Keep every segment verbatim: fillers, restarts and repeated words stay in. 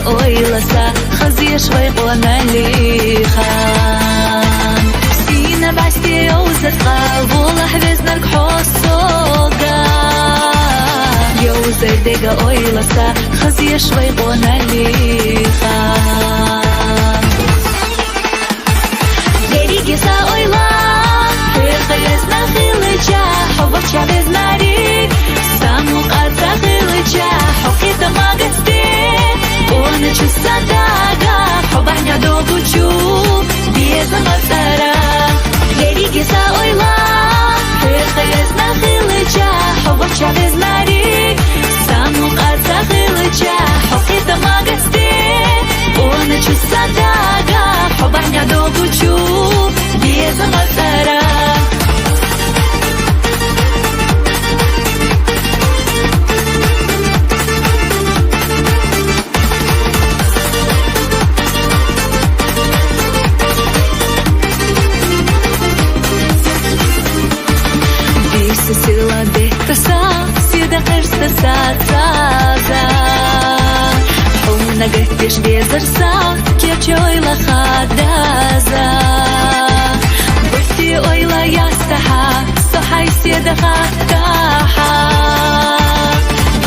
Ойла са, хазъеш вай къоналихан. Сина басте йовзар къа, волахь везнарг хьо сога. Йовзар дега ойла са, хазъеш вай къоналихан. Дерриге са ойла, хьехаэзна хилча, хьо вача везнариг, са мукъа ца хилча, хьо кхетамагасте, къона чу са дага, хьо бахьня догучу, безама цӀара. Дерриге са ойла, хьехаэзна хилча, хьо вача везнариг, са мукъа ца хилча, хьо кхетамагасте, къона чу са дага, хьо бахьня догучу, безама цӀара. Биса сила беттаса, сида къерстаса цаза. Хьуна гаттеш безарса, кечойла хадаза. Бахти ойла ястаха, со хьай седа хаттаха.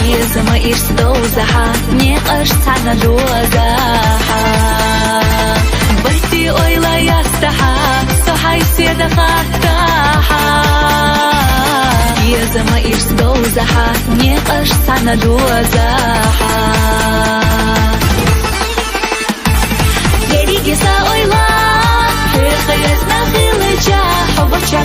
Безама ирс довзаха, некъаш цана дозаха. Бахти ойла ястаха, со хьай седа хаттаха. Безама ирс довзаха, некъаш цана дозаха. Дерриге са ойла, хьехаэзна хилча, хьо вача